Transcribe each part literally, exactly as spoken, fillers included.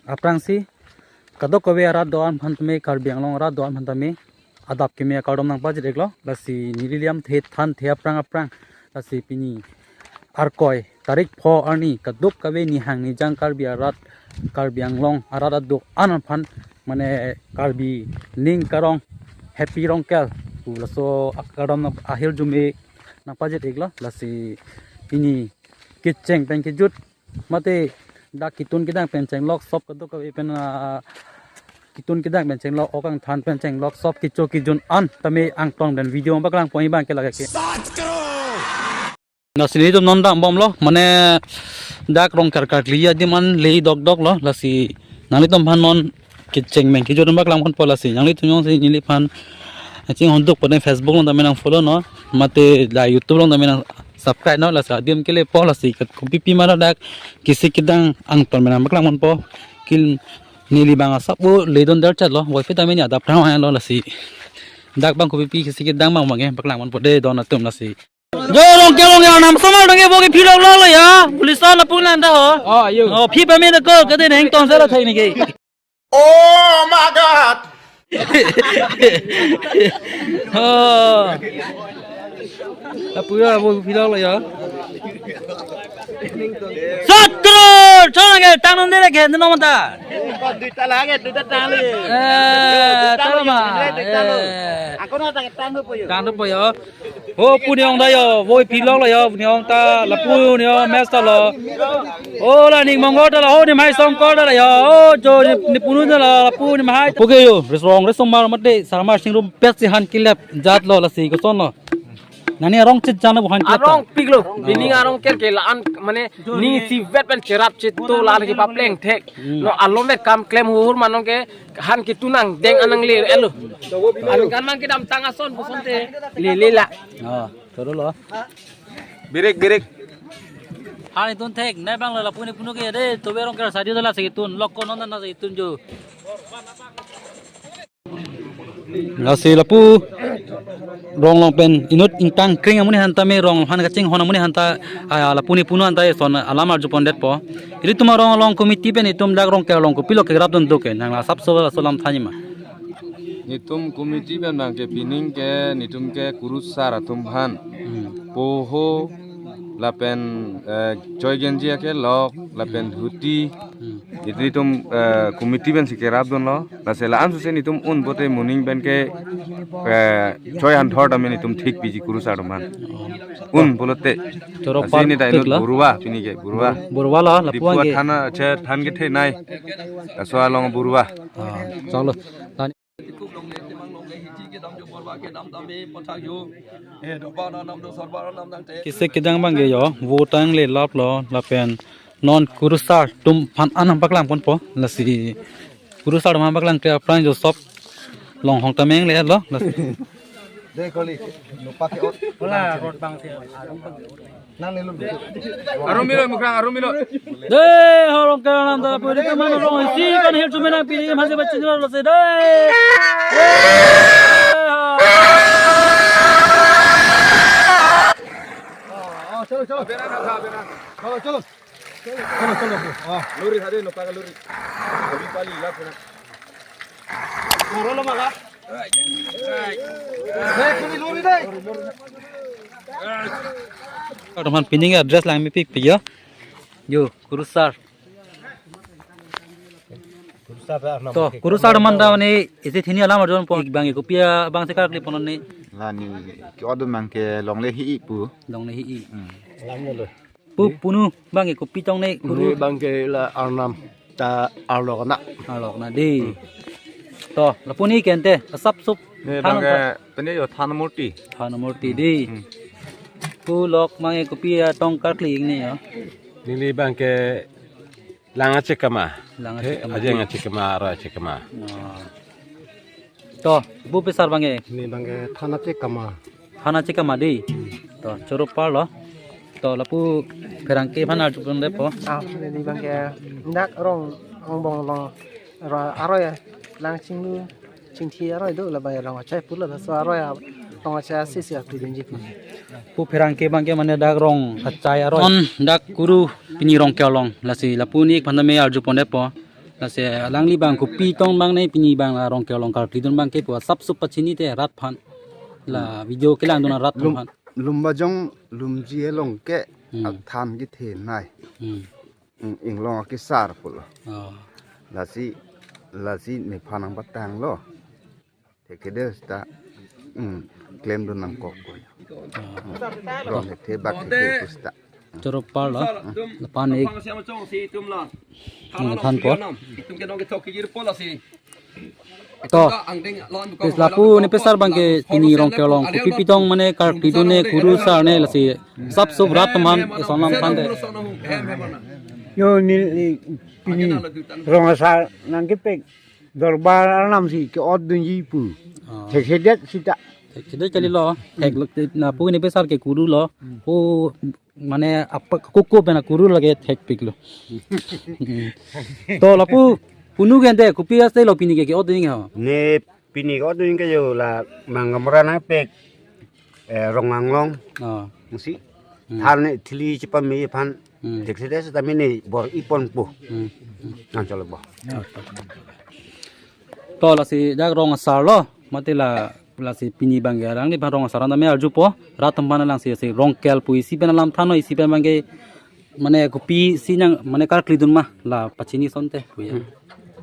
aphrangsi kadokave arat do-an aphan tame, Karbi Anglong arat do-an aphan tame adap keme akardom nangpajir-iklo. Lasi neli liam the than the aphrang aphrang, lasi pini Arkoi tarik pho arni kadokave nihang nijang Karbi arat, Karbi Anglong arat do-an aphan, mane Karbi ning karong Happy Rongkel pu laso akardom nang ahirjume nangpajir-iklo. Lasi pini kecheng pen kejut mate dak ketun kedang pen chenglok sop kadokave pen, ah, ketun kedang pen chenglok, ok kangthan pen chenglok sop kecho kejun an tame angtong pen video paklang pon abang ke lake ke. Lasi nelitum non dambomlo, mane dak Rongker karkli adim an le dokdoklo, lasi nanglitum aphan non kecheng pen kejut paklang ponpo. Lasi nanglitum jongsi neliphan chinghonduk pon Facebook along tame nang follow non, mate la YouTube along tame nang subscribe non, lasi adim kelepo, lasi kat kopipi mara dak kesik kedang angtong pen nang paklang ponpo. Kil neli abang asap o le don der chatlo, wifi tame ni adap rang lo, lasi dak abang kopipi kesik kedang abang abang ke paklang ponpo de don atum. Lasi Jo, Rongker Rongker nam samar dong ke bo ke phi lok lok lo ya. Police on apung nang da ho. Oh, ayo. Oh, phi pame da ko kade neng tong sela thai ni ke. Oh my God! Oh. Lapu ya bo phi lok lo ya. Sat crore! Chona ke tang nang de ke nang mata. Duita lage, duita tang lage. Eh, tang ma. Duita lo. Eh. Ako na tang tang po yo. Tang po yo. Oh, pu ni ong da yo, voi phi lok lo yo, pu ni ong ta, lapu ni ong, mes ta lo. Oh, la ning monggo ta lo, oh, ni mai song kor ta lo yo, oh, jo ni, ni punu ta lo, lapu ni mai. Pu ke yo, res rong, res song mar mate, sarmar sing rum pet si han kilep, jat lo lasi koson lo. Nani arong chit jana bu han kilep ta. Arong pik lo, bini arong ker ke la an, mane, ning si vet pen cherap chit to la lagi papleng thek. Hmm. Lo alom vet kam klem huhur manong ke, han kitu nang deng anang le elo. An kan mang kedam tang ason puson te le le la. Oh, toro lo. Birik, birik. Han itun thek, ne bang la puni punu ke de, to berong kera sadi dala se itun, lok ko non na se itun jo. Lasi lapu rong along pen inut ingtang kring amonit aphan tame rong aphan kachinghon amonit aphan ta, ah, lapu ni punu aphan ta eson alam arju pondetpo. Ilitum arong along committee pen itum dak Rongker along kopilo kerap dun do ke nang la asapso laso alam thanji ma. Netum committee pen abang ke pining ke netum ke kurusar atum aphan. Hmm. Poho lapen, eh, choi genji akelok lapen, hmm, huti. Hmm. Ilitum, eh, committee pen si kerap dunlo. Lasi la-an suse netum un pote moning pen ke, eh, choi han thor tame netum thik piji kurusar atum aphan. Un pulote. Chorok lasi par ne ta inut thik lo. Borua pini ke, Borua. Borua lo, lapu Diphu abang ke. Thana, che, than ke the nai. Laso along Borua. Ah, chalo. Than- Kesik kedang abang ke yo, votang le lap lo, lapen non kurusar atum aphan anam paklang ponpo, lasi kurusar atum aphan paklang te aphrang jo sop longhong tameng le lo, lasi. Dei koli, nupa ke ot. Hola, rot bang si. Nang nelu. Arum milo, mukrang, arum milo. Dei, horong ke anam da puri ke mano rong si kan hil cuma nang pini masih baca jual lo si dei. Dei, ha. Oh, oh, chalo, chalo. Chalo, chalo. Chalo, chalo. Oh. Lori hade no paga lori. Abi pali la pura. Maro lo maga. Dei, kuni lori dei. Teman pining address lang mepik pik yo. Yo, kurusar. Kurusar ta arnam. To, ke kurusar kurusar man ta ta. Mane isi thini alam arju pon abang ke kopi abang se karkli pon ne. La ne ke odum abang ke longle hi-i pu. Longle hi-i. Hmm. Alam lo. Pu, punu abang ke kopi tong ne kuru. Ne abang ke la arnam ta arlok na. Arlok na dei. Hmm. To, lapu ni ke ante asap sup. Ne than abang ke apa? Pene yo than murti. Than murti dei. Hmm. Pu lok abang ke kopi atong karkli ing ne yo. Neli abang ke Lang achekama. Lang achekama. Ajeng achekama, aroi achekama. Oh. To, bu pesar abang ke? Ne abang ke than achekama. Than achekama dei. To, choro par lo. To, lapu pherangke aphan arju pon le po. Ah, ne abang ke dak rong, rong bong long. Ro, aroi lang chinglu. Chingthi aroi do la bai rong achai pulo laso aroi a rong achai asi si atu dunji pu. Pu pherangke abang ke mane dak rong achai aroi. On dak kuru pini Rongker along lasi lapu ni phan tame arju pon le po. Lasi alangli abang kopi tong abang ne pini abang la Rongker along karkli dun abang ke pu asap sup pachini te rat aphan. La video kelang dun rat Lum, aphan. Lumbajong Lumji along ke Hmm. athan kethenei. Hmm. Hmm, inglong akesar pulo. Oh. Lasi, lasi nephan nangpatanglo. Thekthe seta, hmm, klem dun nangkok. Oh. Rong thekthe bak thekthe seta. Choro parlo. Lapan ik. Hmm, than po. To. Pis lapu ne pesar abang ke pini Rongker along kopi pitong mane karkli dun ne kuru asar ne lasi asap sup rat aphan eson lam than de. Yo neli pini rong asar nangkepek dorbar arnam si ke-ot dunji pu. Oh. Theksedet seta. Theksedet kalilo. Thek lok te lapu ne pesar ke kuru lo. Hmm. O mane apa koko pen akuru lake thekpiklo. Hmm. To lapu punu gente kopi aste lo pini ke ke-ot dun ho. Ne pini ke-ot dun ke yo la Mangamra nangpek, eh, Rong Anglong. Oh. Musi. Hmm. Than ne thili chepame aphan. Hmm. Theksedet seta mene bor-iponpo. Hmm. Nang chalo bo. To lasi dak rong asar lo, mati la, lasi pini abang ke alangliphan rong asar anta me arjupo, rat aphan alangsi si Rongker pu isi pen alam thannon isi pen abang ke, mane kopi si nang, mane karkli dun ma, la pachini asonte pu ya. Hmm.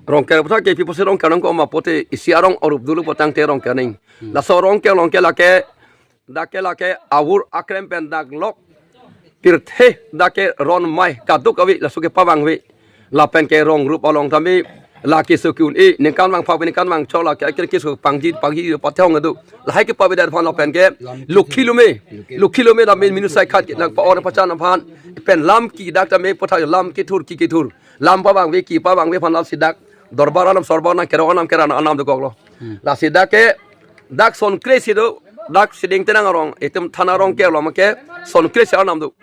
Rongker aphuthak ke pi pusi Rongker nangkok ma pulote isi arong arup dolo pu tangte Rongker aning. Hmm. Laso Rongker along ke lake dak ke lake avur akrem pen dak lok pirthe dak ke ron mai kaduk ave laso kepavang ave. Lapen ke rong rup along tame la keso ke-un-e ningkan vangphak ningkan vangchok la ke akhir keso pangji pangji pathong adu. Lahai kepavedet aphan lapen ke lukhi lume, lukhi lume lamin minusai khat ke nangpa-or pachan aphan pen lam ke dak tame aphuthak lam kethur ke kethur. Lam pavang ave ke pavang ave aphan lasi dak dorbar arnam sorbar arnam kerong arnam keran arnam dokoklo. Hmm. Lasi dak ke dak son kre-isi do, dak Siding Tenang arong, itum thana Rongker along ke son kre-isi arnam do.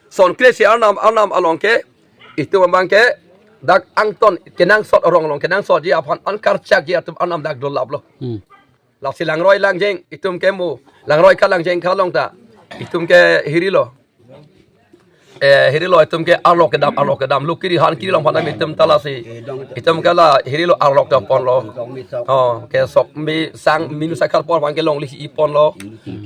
Son kre-isi arnam, arnam along ke itum abang ke dak angton kenangsot arong along kenangsotji aphan an karchakji atum arnam dak dolaplo. Hmm. Lasi langroi langjeng itum ke mo, langroi kalangjeng kalong ta itum ke hirilo. Eh, hirilo itum ke arlo kedam, arlo kedam. Lukiri han kiri along aphan itum ta lasi. Itum ke la hirilo arlo ta ponlo. Oh, ke sok mi sang minusai khat apor aphan ke longle-i ponlo.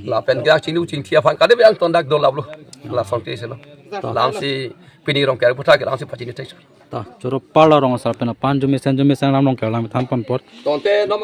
Lapen ke chinglu chingthi aphan kade angton dak dolaplo. La son kre-isi lo. Lasi pini Rongker aphuthak ke lasi pachini thek. To, choro parlo rong asar pen aphan arju mesen arju mesen lam Rongker alam thanpon apot. Tangte nom